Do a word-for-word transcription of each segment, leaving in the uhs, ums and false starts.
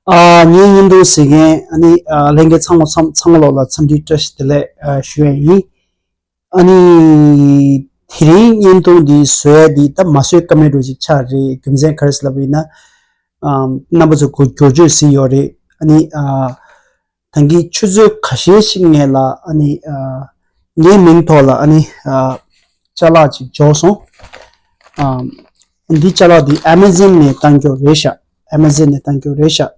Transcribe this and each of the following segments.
ཨ། ངའི་བརྙན་ཐུང་གཟིགས་མཁན་ཨ་ནི་ཨ་ལྷན་རྒྱས་ཚང་མ་ཚང་ཚང་མ་ལོག་ལ་འཚམས་འདྲི་བཀྲ་ཤིས་བདེ་ལེགས་ཨ་ཞུ་ཡ་ཡིན། ཨ་ནི་དེ་རིང་བརྙན་ཐུང་འདི་བཟོ་ཡ་འདི་ད་མ་བཟོས་ཀ་མེད་འགྲོ་ཅིག་ཆགས་རེད། རྒྱུ་མཚན་ག་རེ་ཟེར་ལབ་པ་ཡིན་ན། ཨམ། རྣམ་པ་ཚོ་གོ་བསྒྱུར་བཅོས་གཟིགས་ཡོད་རེད། ཨ་ནི་ཨ། ད་གིན་ཆུ་ཚོད་ཁ་ཤས་ཤིག་སྔོན་ལ་ཨ་ནི་ཨ། ངའི་མིང་ཐོག་ལ་ཨ་ནི་ཨ། ཅ་ལག་ཅིག་འབྱོར་སོང་། ཨམ། འདི་ཅ་ལག་འདི་ཨེ་མ་ཛོན་ནས་བཏང་རྒྱུ་རེད་ཤག་ཨེ་མ་ཛོན་ནས་བཏང་རྒྱུ་རེད་ཤག་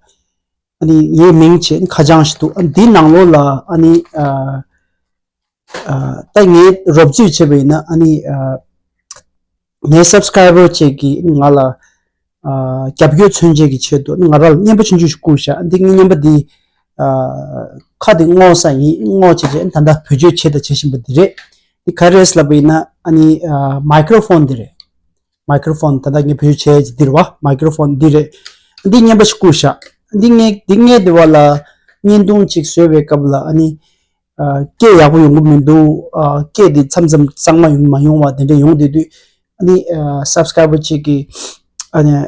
ཨ་ནི་ངའི་མིང་བྱས་ཁ་བྱང་ཞིག་འདུག་ཨ། འདི་ནང་ལོགས་ལ་ཨ་ནི་ཨ། ཨ། ད་ངས་རོབ་ཙམ་བྱས་པ་ཡིན་ན་ཨ་ནི་ཨ། ངའི་སབ་སི་ཀ་རའི་བར་ཅིག་གིས་ང་ལ་ཨ། རྒྱབ་སྐྱོར་མཚོན་བྱེད་ཀྱི་ཆེད་དུ་ང་རང་ལ་རྔན་པ་ཆུང་ཆུང་ཞིག་བསྐུར་ཤག་འདི་ངའི་རྔན་པ་འདི་ཨ། ཁ་འདི་སྔོག་ས་ཡིན། སྔོག་བྱས་བྱས་ད་ལྟ་བེད་སྤྱོད་བྱས་དང་བྱེད་བཞིན་པ་འདི་རེད། འདི་ག་རེ་རེད་ལབ་པ་ཡིན་ན་ཨ་ནི་ཨ། མའི་ཀྲོ་ཕོན་འདི་རེད། མའི་ཀྲོ་ཕོན་ད་ལྟ་ངས་བེད་སྤྱོད་བྱས་ཀྱི་འདི་རེད་བ། མའི་ཀྲོ་ཕོན་འདི་རེད། འདི་རྔན་པ་ཞིག་བསྐུར་ཤག་འདི་ངས་འདི་ངས་འདི་བ་ལ་བརྙན་ཐུང་ཅིག་བཟོས་པའི་སྐབས་ལ་ཨ་ནི་ཨ། སྐད་ཡག་པོ་ཡོང་གི་མི་འདུག་ཨ། སྐད་འདི་མཚམས་མཚམས་གཙང་མ་ཡོང་མ་ཡོང་བ་དེ་འདྲ་ཡོང་བསྡད་དུས་ཨ་ནི་ཨ། སབ་སི་ཀ་རའི་བར་ཅིག་གིས་ཨ་ནི་ཨ།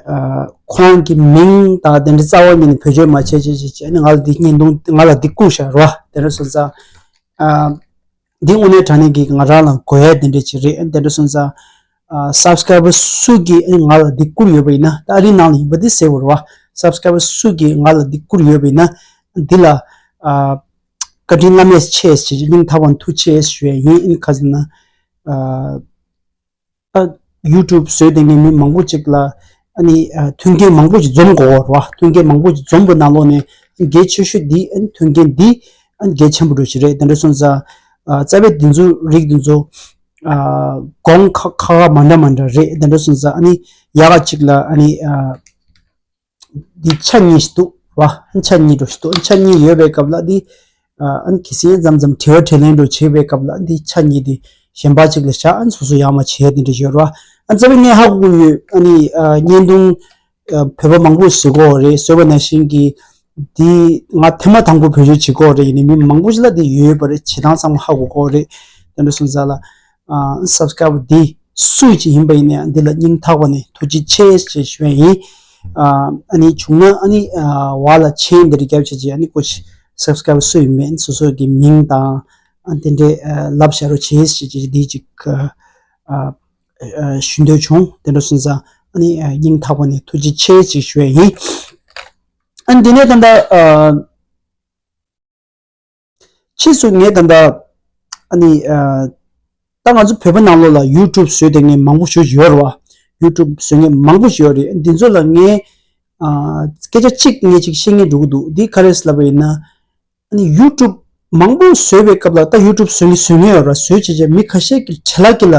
ཁོ་རང་གི་མིང་དང་དེ་འདྲ་རྩ་བ་ཉིད་ནས་བེད་སྤྱོད་མ་བྱེད་བྱེད་བྱེད་བྱེད་ཨ་ནི་ང་ལ་འདི་བརྙན་ཐུང་ང་ལ་འདི་བསྐུར་ཤག་རེད་བ། དེ་འདྲ་སོང་ཙང་ཨ། འདི་དངོས་གནས་དྲང་གནས་ཀྱི་ང་རང་ལ་དགོས་ཡ་དེ་འདྲ་ཅིག་རེད། དེ་འདྲ་སོང་ཙང་། ཨ། སབ་སི་ཀ་རའི་བར་སུ་གིས་ཨ་ནི་ང་ལ་འདི་བསྐུར་ཡོད་པ་ཡིན་ན། ད་ཨ་རིའི་ནང་ལ་ཡིན་པ་འདི་གསལ་པོ་རེད་བ། སབ་སི་ཀ་རའི་བར་སུ་གིས་ང་ལ་འདི་བསྐུར་ཡོད་པ་ཡིན་ན། འདི་ལ་ཨ། བཀའ་དྲིན་བླ་མེད་ཆེ་ཞེས་སྙིང་ཐག་པ་ནས་ཐུགས་རྗེ་ཆེ་ཞུ་ཡ་ཡིན། ཨ་ནི་ག་ཟེར་ན། ཨ། ད་ཡུ་ཊུབ་བཟོས་བསྡད་མཁན་མི་མང་པོ་ཅིག་ལ་ཨ་ནི་ཨ། མཐུན་རྐྱེན་མང་པོ་ཅིག་འཛོམས་དགོས་རེད་བ། མཐུན་རྐྱེན་མང་པོ་ཅིག་འཛོམས་པའི་ནང་ལོགས་ནས་གལ་ཆེ་ཤོས་འདི་ཨ་ནི་མཐུན་རྐྱེན་འདི་ཨ་ནི་གལ་ཆེན་པོ་འདྲ་ཞིག་རེད། དེ་འདྲ་སོང་ཙང་ཨ། རྩ་བའི་འདི་ཚོ་རིགས་འདི་ཚོ་ཨ། གོང་ཁ་ཁ་ཁ་མ་འདྲ་མ་འདྲ་རེད། དེ་འདྲ་སོང་ཙང་ཨ་ནི་ཡག་ག་ཅིག་ལ་ཨ་ནི་ཨ། འདི་ཆ་གཉིས་ཤིག་འདུག་བ། ཆ་གཉིས་འདྲ་ཞིག་འདུག་ཆ་གཉིས་ཡོད་པའི་སྐབས་ལ་འདི་ཨ། ཨ་ནི་གལ་སྲིད་མཚམས་མཚམས་དྲི་བ་དྲིས་ལན་འདྲ་བྱེད་པའི་སྐབས་ལ་འདི་ཆ་གཉིས་འདི་གཞན་པ་ཅིག་ལ་བཞག་ཨ་ནི་སོ་སོ་ཡག་མ་བྱས་དེ་འདྲ་ཡོད་རེད་བ། ཨ། རྩ་བའི་ངས་ཧ་གོ་ཡོད། ཨ་ནི་ཨ། བརྙན་ཐུང་ཨ། བོད་པ་མང་པོས་བཟོ་གི་ཡོད་རེད། བཟོས་པ་ནང་བཞིན་གྱི་འདི་ང་ཐེངས་མ་དང་པོ་བེད་སྤྱོད་བྱེད་ཀྱི་ཡོད་རེད། ཡིན་ནའི་མི་མང་པོ་ཞིག་ལ་འདི་ཡོད་པ་རེད། བྱེད་སྟངས་ཚང་མ་ཧ་གོ་གི་ཡོད་རེད། དེ་འདྲ་སོང་ཙང་ལ་ཨ། སབ་སི་ཀ་རའི་བར་འདི་སུ་ཅིག་ཡིན་པ་ཡིན་ནའང་འདི་ལ་སྙིང་ཐག་པ་ནས་ཐུགས་རྗེ་ཆེ་ཞེས་ཞུ་ཡ་ཡིན། ཨ། ཨ་ནི་བྱུང་ན་ཨ་ནི་ཨ། བ་ལ་མཆན་འདི་འདྲ་རྒྱབ་བྱས་རྗེས་ཨ་ནི་ཀོ་ཆི་སབ་སི་ཀ་རའི་བར་སུ་ཡིན་མིན་སོ་སོ་གི་མིང་དང་ཨ། དེ་འདྲའི་ཨ། ལབ་བཞག་རོགས་བྱེད་ཞེས་བྱས་འདི་ཅིག་ཨ། ཨ། ཞུ་འདོད་བྱུང་། དེ་འདྲ་སོང་ཙང་ཨ་ནི་ཨ། སྙིང་ཐག་པ་ནས་ཐུགས་རྗེ་ཆེ་ཞེས་ཞུ་ཡ་ཡིན། ཨ། འདི་ནས་ད་ལྟ་ཨ། ཕྱིས་སུ་ངས་ད་ལྟ་ཨ་ནི་ཨ། ད་ང་ཚོ་བོད་པ་ནང་ལོགས་ལ་ཡུ་ཊུབ་བཟོས་བསྡད་མཁན་མང་པོ་ཞེ་པོ་ཅིག་ཡོད་རེད་བ། ཡུ་ཊུབ་བཟོ་མཁན་མང་པོ་ཞིག་ཡོད་རེད། འདི་ཚོ་ལ་ངས་ཨ། སྐད་ཆ་གཅིག་ངས་གཅིག་བཤད་སྙིང་འདོད་ཀྱི་འདུག་འདི་ག་རེ་ལབ་པ་ཡིན་ན། ཨ་ནི་ཡུ་ཊུབ་མང་པོ་བཟོས་པའི་སྐབས་ལ་ད་ཡུ་ཊུབ་བཟོ་མཁན་བཟོ་མཁན་ཡོད་རེད། བཟོས་བྱས་བྱས་མི་ཁ་ཤས་ཀྱི་བྲེལ་བ་གི་ལ་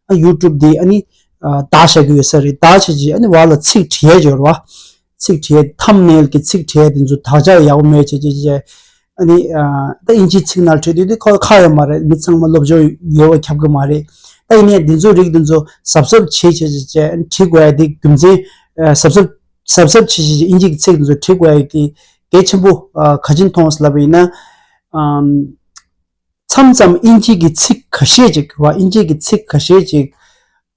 ཨ། ཡུ་ཊུབ་འདི་ཨ་ནི་ཨ། བདག་བཞག་གི་ཡོད་ས་རེད། བདག་བྱས་བྱས་ཨ་ནི་བར་ལ་ཚིག་བྲིས་ཡས་ཡོད་རེད་བ། ཚིག་བྲིས་ཡས་ཐམ་ནེལ་གྱི་ཚིག་བྲིས་ཡས་དེ་ཚོ་དག་ཆ་ཡག་པོ་མེད་བྱས་བྱས་བྱས་ཨ་ནི་ཨ། ད་དབྱིན་ཇིའི་ཚིག་ནང་བྲིས་དུས་དེ་ཁོ་ཁག་ཡོད་མ་རེད། མི་ཚང་མ་སློབ་སྦྱོང་ཡོད་པ་ཁྱབ་གི་མ་རེད། ད་ཡིན་ནའི་འདི་ཚོ་རིགས་འདི་ཚོ་གཟབ་གཟབ་བྱེད་བྱེད་བྱེད་བྱེད་བྲིས་དགོས་ཡ་དེ་རྒྱུ་མཚན་ཨ། གཟབ་གཟབ་གཟབ་གཟབ་བྱེད་བྱེད་བྱེད་དབྱིན་ཇིའི་ཚིག་འདི་ཚོ་བྲིས་དགོས་ཡ་དེ་གལ་ཆེན་པོ་ཨ། ག་ཅིག་མཐོང་སོང་ལབ་པ་ཡིན་ན། ཨམ། མཚམས་མཚམས་དབྱིན་ཇི་གི་ཚིག་ཁ་ཤས་ཅིག་བ། དབྱིན་ཇི་གི་ཚིག་ཁ་ཤས་ཅིག་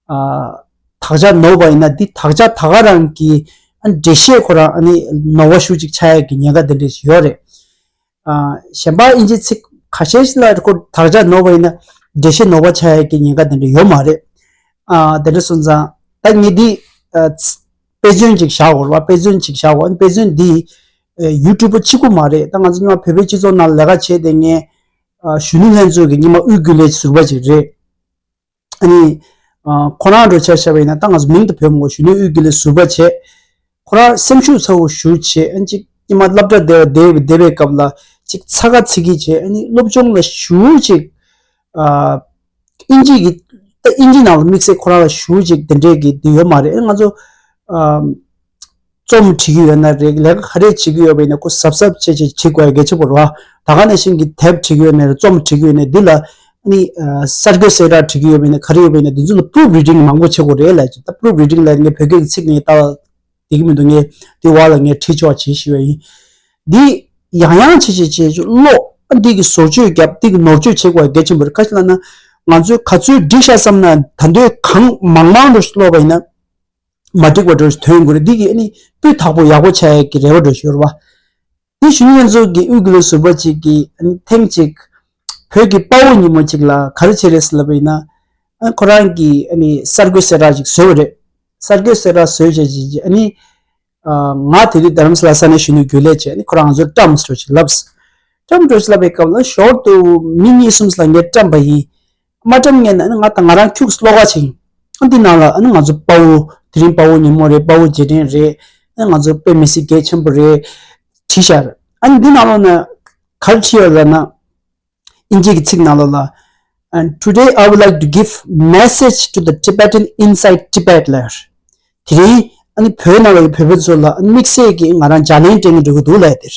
ཨ། དག་ཆ་ནོར་བ་ཡིན་ན་འདི་དག་ཆ་ད་ག་རང་གི་ཨ། འགྲེལ་བཤད་ཁོ་རང་ཨ་ནི་ནོར་བ་ཤུགས་ཅིག་ཆགས་ཡ་གི་ཉེན་ཁ་དེ་འདྲ་ཞིག་ཡོད་རེད། ཨ། གཞན་པ་དབྱིན་ཇི་ཚིག་ཁ་ཤས་ཤིག་ལ་ཁོ་དག་ཆ་ནོར་བ་ཡིན་ན་འགྲེལ་བཤད་ནོར་བ་ཆགས་ཡ་གི་ཉེན་ཁ་དེ་འདྲ་ཡོད་མ་རེད། ཨ། དེ་འདྲ་སོང་ཙང་ད་ངས་འདི་ཨ། དཔེ་མཚོན་ཅིག་བཞག་དགོས་རེད་བ། དཔེ་མཚོན་ཅིག་བཞག་དགོས། དཔེ་མཚོན་འདི་ཨ། ཡུ་ཊུབ་པ་གཅིག་པུ་མ་རེད། ད་ང་ཚོ་སྔོན་མ་བོད་པའི་སྤྱི་ཚོགས་ནང་ལས་ཀ་བྱས་བསྡད་མཁན་ཨ། གཞོན་ནུ་ལྷན་ཚོགས་ཀྱི་སྔོན་མ་དབུས་རྒྱུན་ལས་ཟུར་པ་ཅིག་རེད། ཨ་ནི་ཨ། ཁོ་རང་འདྲ་ཆ་བཞག་པ་ཡིན་ན་ད་ང་ཚོ་མིང་དེ་བོས་མ་དགོས། གཞོན་ནུ་དབུས་རྒྱུན་ལས་ཟུར་པ་བྱས། ཁོ་རང་སེམས་ཤུགས་ཚ་བོ་ཞེ་པོ་བྱས། ཨ་ནི་ཅིག་སྔོན་མ་སློབ་གྲྭ་བསྡད་པ་བསྡད་པའི་སྐབས་ལ་ཅིག་ཚ་ག་ཚི་གི་བྱས། ཨ་ནི་སློབ་སྦྱོང་ལ་ཞེ་པོ་ཅིག་ཨ། དབྱིན་ཇི་གི་ད་དབྱིན་ཇི་ནང་ལ་དམིགས་བསལ་ཁོ་རང་ལ་ཞེ་པོ་ཅིག་དེ་འདྲས་ཀྱི་དེ་ཡོད་མ་རེད། ང་ཚོ་ཨ། རྩོམ་བྲིས་ཀྱི་ཡོད་ན་རེད། ལས་ཀ་ག་རེ་བྱེད་ཀྱི་ཡོད་པ་ཡིན་ན་ཁོ་གཟབ་གཟབ་བྱས་བྱས་བྲིས་དགོས་ཡ་གལ་ཆེན་པོ་རེད་བ། ད་ག་ནང་བཞིན་གྱི་དེབ་བྲིས་ཀྱི་ཡོད་ན་རེད། རྩོམ་བྲིས་ཀྱི་ཡོད་ན་འདི་ལ་ཨ་ནི་ཨ། གསར་འགོད་གསལ་བསྒྲགས་བྲིས་ཀྱི་ཡོད་པ་ཡིན་ན་ག་རེ་ཡོད་པ་ཡིན་ན་འདི་ཚོ་ལ་པུ་རུབ་རི་ཌིང་མང་པོ་བྱེད་དགོས་རེད་ལབ་ཀྱི། ད་པུ་རུབ་རི་ཌིང་ལབ་ངས་བོད་སྐད་ཀྱི་ཚིག་ངས་ལྟ་བ་བསྡད་ཀྱི་མི་འདུག་ངས་འདི་བར་ལ་ངས་བྲིས་ཆོག་བྱེད་ཞུ་བ་ཡིན། འདི་ཡང་ཡང་བྱེད་བྱེད་བྱེད་ཀློག་ཨ། འདི་གི་བཟོ་བཅོས་བརྒྱབ། འདི་གི་ནོར་བཅོས་བྱེད་དགོས་གལ་ཆེན་པོ་རེད། ག་ཅི་ལབ་ན་ང་ཚོས་ག་ཚོད་འགྲིག་ཤག་བསམ་ན་ད་དུང་གང་མང་མང་འགྲོ་ཞིག་ཀློག་པ་ཡིན་ན་མ་འགྲིག་པ་འགྲོ་ཞིག་ཐོན་དགོས་རེད། འདི་གི་ཨ་ནི་སྤུས་དག་པོ་ཡག་པོ་ཆགས་ཡག་གི་རེ་བ་འགྲོ་ཞིག་ཡོད་རེད་བ། དེ་གཞོན་ནུ་ལྷན་ཚོགས་ཀྱི་དབུས་དགེ་ལས་ཟུར་པ་ཅིག་གིས་ཨ་ནི་ཐེངས་གཅིག་བོད་ཀྱི་དཔའ་བོ་ཉིན་མོ་ཅིག་ལ་ག་རེ་བྱས་རེད་ཟེར་ལབ་པ་ཡིན་ན། ཨ་ཁོ་རང་གིས་ཨ་ནི་གསར་འགོད་གསལ་བསྒྲགས་ཅིག་བཟོས་པ་རེད། གསར་འགོད་གསལ་བསྒྲགས་བཟོས་བྱས་ཅིག་ཨ་ནི། ཨ་ང་དེ་དུས་རྡ་རམ་ས་ལ་ས་གནས་གཞོན་ནུ་རྒྱུན་ལས་བྱས། ཨ་ནི་ཁོ་རང་ང་ཚོར་བཀྲམ་སྤྲོ་ཅིག་ལབས། བཀྲམ་སྤྲོ་ཅིག་ལབ་པའི་སྐབས་ལ་ཞོར་དུ་མི་གཉིས་གསུམ་ལ་ངས་བཀྲམ་པ་ཡིན། མ་བཀྲམ་ངས་ན་ཨ་ནི་ང་དང་ང་རང་ཁྱུག་ཙམ་བློ་ཁ་ཕྱིན། ཨ་འདི་ནང་ལ་ཨ་ནི་ང་ཚོ་དཔའ་བོ་དེ་རིང་དཔའ་བོ་ཉིན་མོ་རེད། དཔའ་བོ་རྗེས་དྲན་རེད། ཨ་ང་ཚོ་དཔེ་མི་སྲིད་གལ་ཆེན་པོ་རེད། བྲིས་ཤག་ཨ་ནི་འདི་ནང་ལོགས་ན་ག་རེ་བྲིས་ཡོད་ལབ་ན། དབྱིན་ཇིའི་ཚིག་ནང་ལོགས་ལ། And today I would like to give message to the Tibetan inside Tibet ལབ། དེ་རིང་ཨ་ནི་བོད་ནང་ལ་ཡོད་བོད་པ་ཚོ་ལ་ཨ་ནི་དམིགས་བསལ་གྱིས་ང་རང་ལྗགས་ལན་སྤྲད་ཀྱི་འགྲོ་གི་འདུག་ལབ་དེར།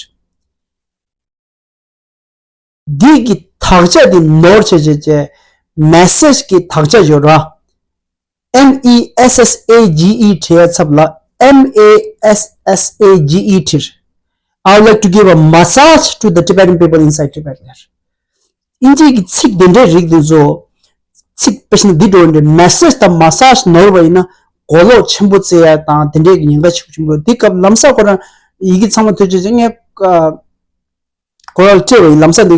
འདི་གི་དག་ཆ་འདི་ནོར་བྱས་བྱས་བྱས། མེ་སེཇ་གི་དག་ཆ་ཡོད་ར། M E S S A G E བྲིས་ཡ་ཚབ་ལ་M A S S A G E བྲིས། I would like to give a massage to the Tibetan people inside Tibet ལབ། དབྱིན་ཇིའི་གི་ཚིག་དེ་འདྲའི་རིགས་དེ་ཚོ། ཚིག་དཔེ་བཞིན་འདི་འགྲོ་འདྲ་མེ་སེཇ་དང་མ་སཱཇ་ནོར་བ་ཡིན་ན་གོ་ལོག་ཆེན་པོ་བཙལ་ཡ་དང་དེ་འདྲའི་གི་ཉེན་ཁ་ཆེན་པོ་ཆེན་པོ། འདི་སྐབས་ལམ་སང་ཁོ་རང་ཡི་གེ་ཚང་མ་ཐོས་བྱས་ཅིག་ངས་ཁོ་རང་ལ་སྤྲད་པ་ཡིན། ལམ་སང་འདི་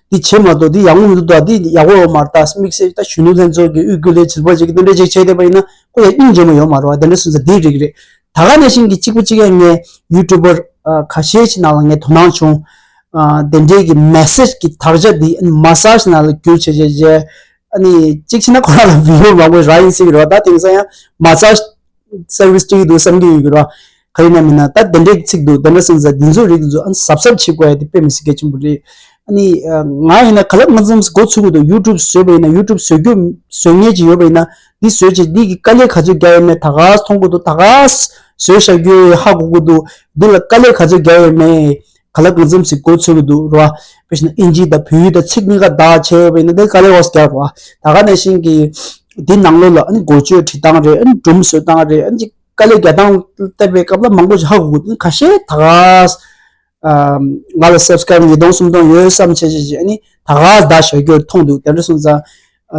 འདི་བྱེད་མ་གཏོགས་འདི་ཡག་པོ་མི་འདུག་ད་འདི་ཡག་པོ་ཡོད་མ་རེད། ད་དམིགས་བསལ་ད་གཞོན་ནུ་ལྷན་ཚོགས་ཀྱི་དབུས་དགེ་ལས་ཟུར་པ་ཅིག་གིས་འདི་འདྲ་ཅིག་བྱས་བསྡད་པ་ཡིན་ན་ཁོ་ཡང་སྙིང་རྗེ་མོ་ཡོད་མ་རེད་བ། དེ་འདྲ་སོང་ཙང་འདི་རིགས་རེད། ད་ག་ནང་བཞིན་གྱི་གཅིག་པ་གཅིག་ཡང་ངས་ཡུ་ཊུབ་པར་ཁ་ཤས་ཅིག་ནང་ལ་ངས་དོ་སྣང་བྱུང་། ཨ་དེ་འདྲའི་གི་མེ་སེཇ་གི་དག་ཆ་འདི་མ་སཱཇ་ནང་ལ་བསྒྱུར་བྱས་བྱས་བྱས། ཨ་ནི་གཅིག་བྱས་ན་ཁོ་རང་ལ་བི་ཡུ་མང་པོ་རག་ཡིན་སྲིད་ཀྱི་རེད་བ། ད་དེང་སང་ཡང་མ་སཱཇ་སར་བིས་སྤྲད་ཀྱི་འདུག་བསམ་གྱི་ཡོད་ཀྱི་རེད་བ། ག་ཡིན་ན་མིན་ན་ད་དེ་འདྲའི་གི་ཚིག་འདུག་དེ་འདྲ་སོང་ཙང་འདི་ཚོ་རིགས་འདི་ཚོ་ཨ་ནི་གཟབ་གཟབ་བྱེད་དགོས་ཡ་དེ་དཔེ་མི་སྲིད་གལ་ཆེན་པོ་རེད། ཨ་ནི་ང་ཡིན་ན་ག་ལེར་སྔ་མཚམས་སུ་འགོ་ཚུགས་ཀྱི་འདུག་ཡུ་ཊུབ་བཟོས་པ་ཡིན་ན། ཡུ་ཊུབ་བཟོ་རྒྱུ་བཟོ་མཁན་ཅིག་ཡོད་པ་ཡིན་ན་འདི་བཟོས་བྱས་འདི་གི་དཀའ་ལས་ག་ཚོད་རྒྱག་ཡོད་མེད་ད་ག་སེ་མཐོང་གི་འདུག་ད་ག་སེ་བཟོས་བཞག་རྒྱུ་ཧ་གོ་གི་འདུག་འདི་ལ་དཀའ་ལས་ག་ཚོད་རྒྱག་ཡོད་མེད། ག་ལེར་གང་འཚམ་ཞིག་འགོ་ཚུགས་ཀྱི་འདུག་རེད་བ། དཔེ་བཞིན་དབྱིན་ཇི་དང་བོད་ཡིག་དང་ཚིག་གཉིས་ཀ་བདག་བྱས་ཡོད་པ་ཡིན་ན་དེ་དཀའ་ལས་འོག་རྒྱག་རེད་བ། ད་ག་ནང་བཞིན་གྱི་འདི་ནང་ལོགས་ལ་ཨ་ནི་འགོ་བརྗོད་བྲིས་སྟངས་རེད། ཨ་ནི་སྒྲུང་བཟོ་སྟངས་རེད། ཨ་ནི་དཀའ་ལས་རྒྱག་སྟངས་བལྟས་པའི་སྐབས་ལ་མང་པོ་ཞིག་ཧ་གོ་གི་འདུག་ཁ་ཤས་ད་ག་ང་ལ་སབ་སི་ཀ་རའིབ་ཉིས་སྟོང་སུམ་སྟོང་ཡོད་བསམ་བྱས་བྱས་བྱས་ཨ་ནི་ད་ག་བདག་བྱ་རྒྱུར་མཐོང་འདུག་དེ་འདྲ་སོང་ཙང་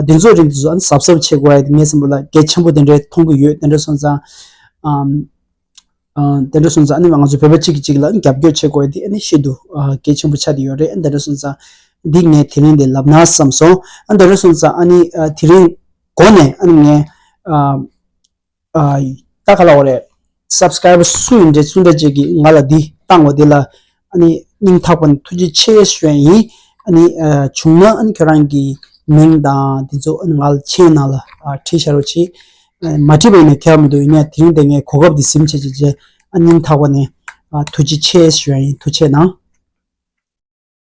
འདི་ཚོ་རིགས་འདི་ཚོ་ཨ་ནི་གཟབ་གཟབ་བྱེད་དགོས་ཡ་དེ་ངའི་བསམ་པ་ལ་གལ་ཆེན་པོ་དེ་འདྲ་མཐོང་གི་ཡོད། དེ་འདྲ་སོང་ཙང་། དེ་འདྲ་སོང་ཙང་ཨ་ནི་ང་ཚོ་བོད་པ་གཅིག་གིས་གཅིག་ལ་རྒྱབ་སྐྱོར་བྱེད་དགོས་དེ་ཨ་ནི་ཤིན་ཏུ་གལ་ཆེན་པོ་ཆགས་བསྡད་ཡོད་རེད། དེ་འདྲ་སོང་ཙང་འདི་ངས་དེ་རིང་འདི་ལབ་ན་བསམ་སོང་། དེ་འདྲ་སོང་ཙང་ཨ་ནི་དེ་རིང་འགོ་ནས་ཨ་ནི་ངས་ད་ག་ལབ་དགོས་རེད། སབ་སི་ཀ་རའིབ་སུ་ཡིན་འདྲ་སུ་འདྲ་ཅིག་གིས་ང་ལ་འདི་བཏང་བ་འདི་ལ་ཨ་ནི་སྙིང་ཐག་པ་ནས་ཐུགས་རྗེ་ཆེ་ཞུ་ཡ་ཡིན། ཨ་ནི་བྱུང་ན་ཨ་ནི་ཁྱོད་རང་གི་མིང་དང་འདི་ཚོ་ཨ་ནི་ང་ལ་མཆན་ནང་ལ་བྲིས་བཞག་རོགས་གྱིས། མ་བྲིས་པ་ཡིན་ན་ཁྱད་པར་མི་འདུག་ཡིན་ནའི་དེ་རིང་དེ་ངས་གོ་སྐབས་འདི་ཟིན་བྱས་བྱས་བྱས་ཨ་སྙིང་ཐག་པ་ནས་ཐུགས་རྗེ་ཆེ་ཞུ་ཡ་ཡིན། ཐུགས་རྗེ་གནང་།